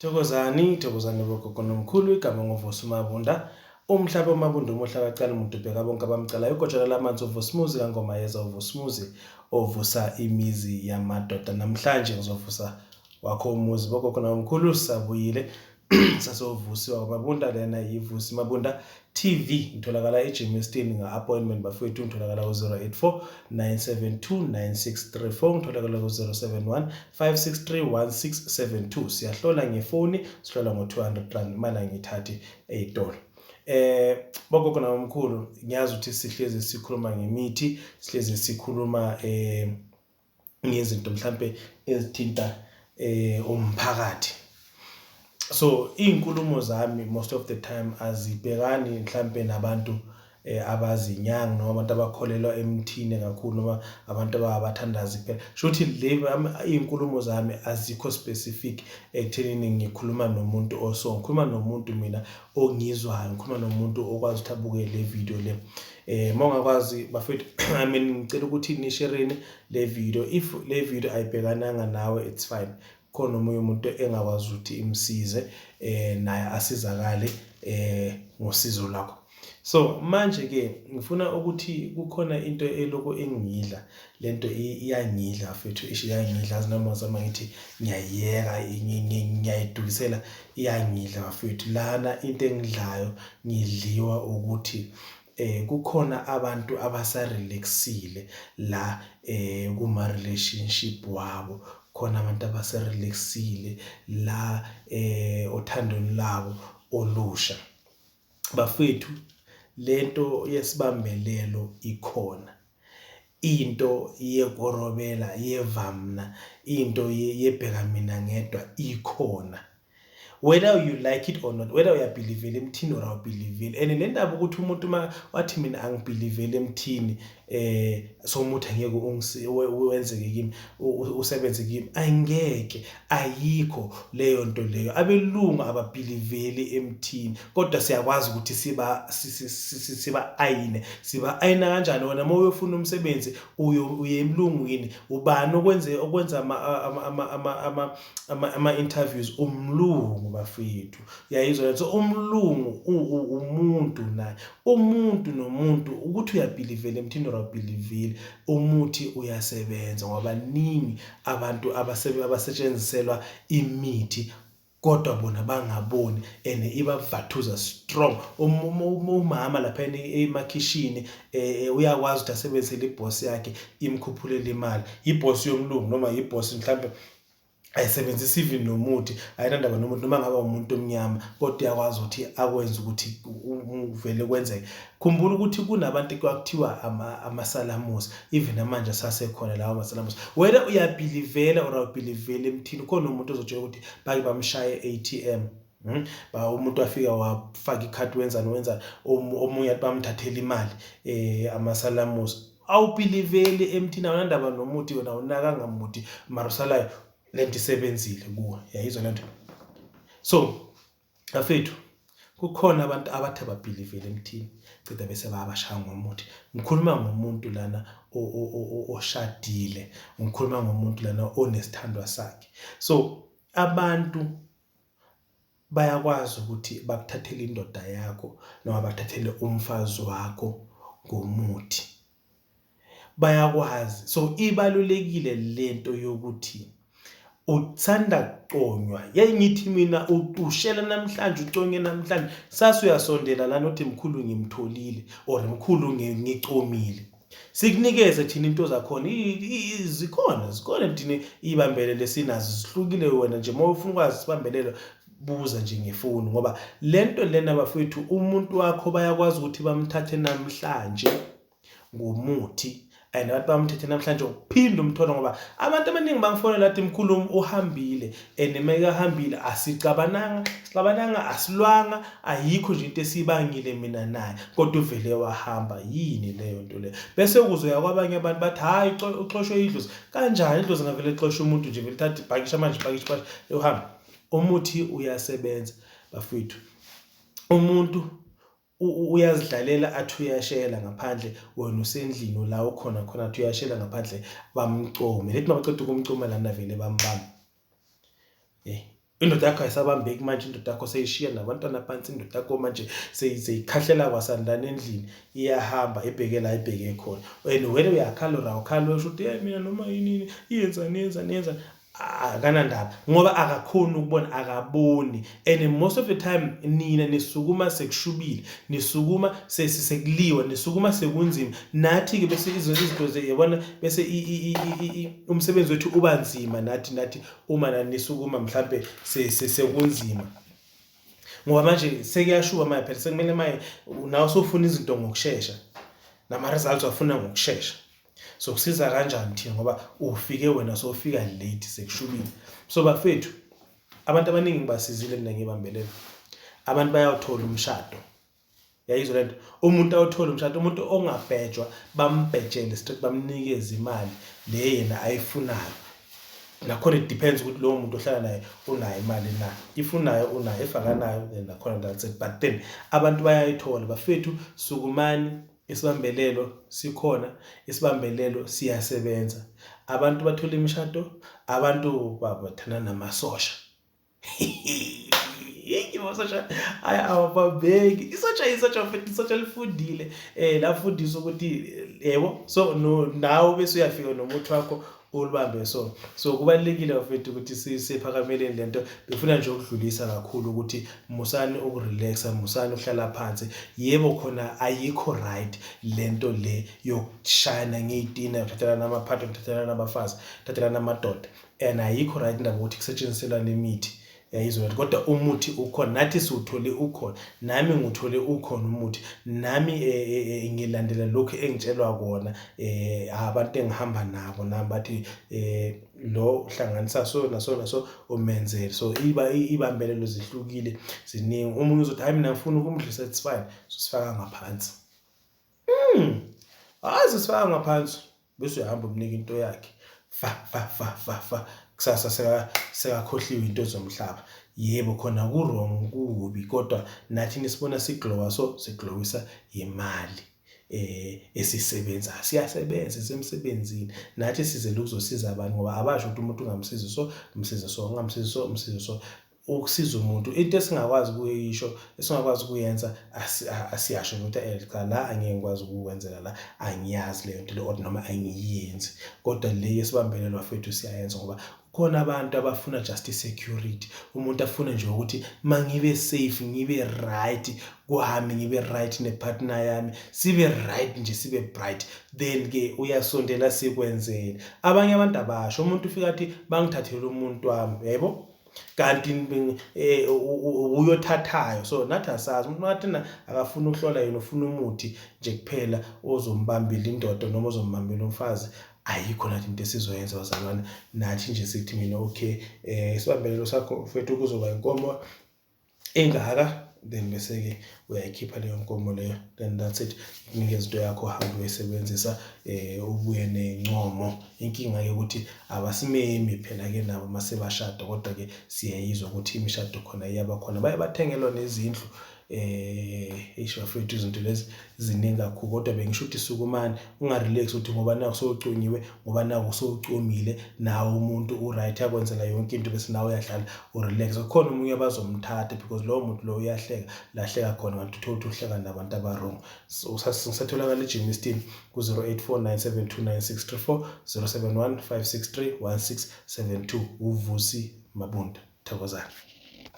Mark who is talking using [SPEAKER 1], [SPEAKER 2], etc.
[SPEAKER 1] Thokozani, thokozani bogogo nomkhulu, igama nguVusi Mabunda. Umhlaba uMabunda umuhle akacali muntu ubheka bonke abamcalayo. Ugotshana lamanzi uVusimuzi kaNgoma yeza uVusimuzi ovusa imizi yamadoda. Namhlanje ngizovusa wakho umuzi bogogo nomkhulu sabuyile sasovusiwa kwaMabunda lena yiVusi Mabunda TV ngitholakala eGermiston nga-appointment bafowethu ngitholakala ku-084 972 9634 ngitholakala ku-071 563 1672 siyahlola ngefoni sihlola ngo-200 rand imali angiyithathi ey'tolo. Bogogo nabomkhulu ngiyazi ukuthi sihlezi sikhuluma ngemithi sihlezi sikhuluma ngezinto mhlampe ezithinta umphakathi. So iy'nkulumo zami most of the time azibhekani mhlampe nabantu abazinyanga noma abantu abakholelwa emthini kakhulu noma abantu abathandazi kuphela. Shuthi le iy'nkulumo zami azikho specific ekuthenini ngikhuluma nomuntu oso, ngikhuluma nomuntu mina ongizwayo, ngikhuluma nomuntu okwazi ukuthi abuke le video le. Uma ungakwazi bafethu I mean ngicela ukuthi nishereni le video, if le video ayibhekananga nawe it's fine. Khona omunye umuntu engakwazi ukuthi imsize naye asizakale ngosizo lwakho. So manje-ke ngifuna ukuthi kukhona into elokhu engidla lento iyangidla bafethu ish iyangidla azi noma ngizama ngithi ngiyayiyeka ngiyayidukisela iyangidla bafethu. Lana into engidlayo ngidliwa ukuthi kukhona abantu abasa-relax-ile la kuma-relationship wabo, khona abantu abasa-relax-ile la othandweni labo olusha. Bafethu lento yesibambelelo ikhona, into yekorobela yevamna, into yebheka mina ngedwa ikhona. Whether you like it or not, whether uyabhilivela emthini or awubhiliveli. And le ndaba ukuthi umuntu uma wathi mina angibhiliveli emthini so umuthi angeke wenzeke kimi usebenze kimi, angeke, ayikho leyo nto leyo. Abelungu ababhiliveli emthini kodwa siyakwazi ukuthi siba siba ayine. Siba ayina kanjani? Wena uma uyofuna umsebenzi uye emlungwini, ubani okwenze okwenza ama-interviews? Umlungu bafethu, uyayizwa. So umlungu umuntu naye, umuntu nomuntu ukuthi uyabhilivela emthini or awubhiliveli, umuthi uyasebenza ngoba baningi abantu abasetshenziselwa imithi kodwa bona bangaboni and ibavathuza strong. Umama lapha emakhishini uyakwazi ukuthi asebenzise ibhosi yakhe imkhuphulele imali, ibhosi yomlungu noma ibhosi mhlambe ayisebenzisi even nomuthi, ayinandaba nomuthi noma ngaba umuntu omnyama, kodwa uyakwazi ukuthi akwenze ukuthi uvele kwenzeke. Khumbula ukuthi kunabantu kwakuthiwa amasalamusi, even namanje asasekhona lawo masalamusi. Wena uyabhilivela or awubhiliveli emthini, khona umuntu ozotshela ukuthi bake bamshaye e-A_T_M. Ba umuntu wafika wafaka ikhadi wenzani wenzani, omunye athi bamthathela imali amasalamusi. Awubhiliveli emthini, awunandaba nomuthi wena, awunakanga muthi, mara usalayo lento isebenzile kuwe, yayizwa lento. So bafethu kukhona abantu abathi ababhiliveli emthini ceda bese bayabashaya ngomuthi. Ngikhuluma ngomuntu lana oshadile, ngikhuluma ngomuntu lana onesithandwa sakhe. So abantu bayakwazi ukuthi bakuthathele indoda yakho noma bakuthathele umfazi wakho ngomuthi, bayakwazi. So ibalulekile lento yokuthi uthanda kuconywa, yayi ngithi mina utushela namhlanje uconye namhlanje, sase uyasondela lana uthi mkhulu ngimtholile or mkhulu ngicomile. Sikunikeze thina into zakhona zikhona, zikhona thina iy'bambelelo esinazo zihlukile. Wena nje uma ufuna ukwazi isibambelelo buza nje ngefoni, ngoba lento lena bafethu umuntu wakho bayakwazi ukuthi bamthathe namhlanje ngomuthi and abantu bamthethe namhlanje uphinde umthole, ngoba abantu abaningi bangifonela athi mkhulu uhambile and mekahambile asixabananga, sixabananga asilwanga, ayikho nje into esiyibangile mina naye, kodwa uvele wahamba. Yini leyo nto leyo? Bese kuzoya kwabanye abantu bathi hhayi uxoshwe idlozi. Kanjani idlozi ngavele lixoshe umuntu nje, vele thatha ipakisha manje, ipakisha ipakisha uhambe? Umuthi uyasebenza bafethu. Umuntu uyazidlalela athi uyashela ngaphandle, wena usendlini la ukhona khona, athi uyashela ngaphandle bamcome, lethi mabaceda ukumcoma lana vele bambamba. Indoda yakho ayisabambeki manje, indoda yakho seyishiya nabantwana phansi, indoda yakho manje seyikhahlela kwasandlana endlini, iyahamba ibheke la ibheke khona. And wena uyakhala or awukhali, usho ukuthi hey mina noma yini iyenzani iyenzani iyenzani, akanandaba ngoba akakhoni ukubona, akaboni. And most of the time nina nisukuma sekushubile, nisukuma sekuliwa, nisukuma sekunzima. Nathi-ke bese izinto yabona, bese umsebenzi wethu uba nzima nathi uma nani nisukuma mhlampe sekunzima, ngoba manje sekuyashuba manje, phela sekumele manje nawe usufuna izinto ngokushesha, nama-results wafuna ngokushesha. So kusiza kanjani thina ngoba ufike wena sofika late sekushubile? So bafethu, abantu abaningi ngibasizile mina ngibambelela. Abantu bayawuthola umshado, yayizwa lento, umuntu awuthola umshado, umuntu ongabhejwa bambhejele straight, bamnikeze imali le yena ayifunayo. Nakhona it depends ukuthi lowo muntu ohlala naye unayo imali na, if unayo unayo, if akanayo then nakhona that's it. But then abantu bayayithola bafethu, sukumani, isibambelelo sikhona, isibambelelo siyasebenza. Abantu bathola imishado, abantu bathanda namasosha. Amasosha ayi awabambeki, isotsha isotsha mfethu, isotsha lifundile, lafundiswa ukuthi yebo. So no, nawe bese uyafika nomuthi wakho ulibambe. So kubalulekile bafethu ukuthi siphakameleni lento. Befuna nje ukudlulisa kakhulu ukuthi musani ukurelaxa, musani ukuhlala phansi. Yebo khona ayikho right lento le yokushayana ngey'tina, yokuthathelana amaphathi, yokuthathelana abafazi, kuthathelana amadoda, and ayikho right indaba ukuthi kusetshenziselwane imithi, yayizwa, kodwa umuthi ukhona, nathi siwuthole ukhona, nami ngiwuthole ukhona umuthi, nami ngilandela lokhu engitshelwa kona abantu engihamba nabo, nami bathi lo uhlanganisa so naso naso umenzele. So iba ibambelelo zihlukile, ziningi. Omunye uzothi hayi mina ngifuna ukumdlisa, it's fine, so sifaka ngaphansi, hayi sifaka ngaphansi, bese uyahamba umnika into yakhe, fa fa fa fa fa, kusasa sekakhohliwe into zomhlaba. Yebo khona ku-wrong, kubi, kodwa nathi nisibona siglowa, so siglowisa imali esisebenzayo, siyasebenza, sisemsebenzini nathi, sizele ukuzosiza abantu, ngoba abasho ukuthi umuntu ungamsizi so msize so, ungamsizi so msize so. Ukusiza umuntu into esingakwazi ukuyisho, esingakwazi ukuyenza, asiyasho ukuthi cha la angeke ngikwazi ukukwenzela, la angiyazi leyo nto le or noma angiyenzi. Kodwa le yesibambelelo bafethu siyayenza, ngoba kukhona abantu abafuna just i-security. Umuntu afune nje ukuthi mangibe safe, ngibe right kwami, ngibe right nepartner yami, sibe right nje, sibe bright, then ke uyasondela sikwenzele. Abanye abantu abasho, umuntu ufika athi bangithathele umuntu wami, yebo, kanti uyothathayo. So nathi asazi, umuntu wathina akafuni ukuhlola, yena ufuna umuthi nje kuphela ozombambela indoda noma ozombambela umfazi. Ayikho nathi into esizoyenza bazalwane, nathi nje sithi mina okay, isibambelelo sakho mfethu kuzoba inkomo engaka, then bese-ke uyayikhipha leyo nkomo leyo, then that's it, kunikeza into yakho, uhambe uyisebenzisa, ubuye nencomo. Inkinga-ke ukuthi abasimemi phela-ke nabo mase bashada, kodwa-ke siyayizwa ukuthi imishado khona iyaba khona, baye bathengelwa nezindlu. Eish bafethu, izinto lezi ziningi kakhulu, kodwa bengisho ukuthi sukumani, ungarelax ukuthi ngoba naku sowuconyiwe, ngoba naku sowucomile, nawe umuntu u-right, akwenzela yonke into, bese nawe uyadlala urelax. Kukhona omunye abazomthatha because lowo muntu lowo uyahleka lahleka khona, kanti uthole ukuthi uhleka nabantu aba-wrong. So ngisatholakala eGermiston ku-084 972 9634, 071 563 1672. UVusi Mabunda, thokozani.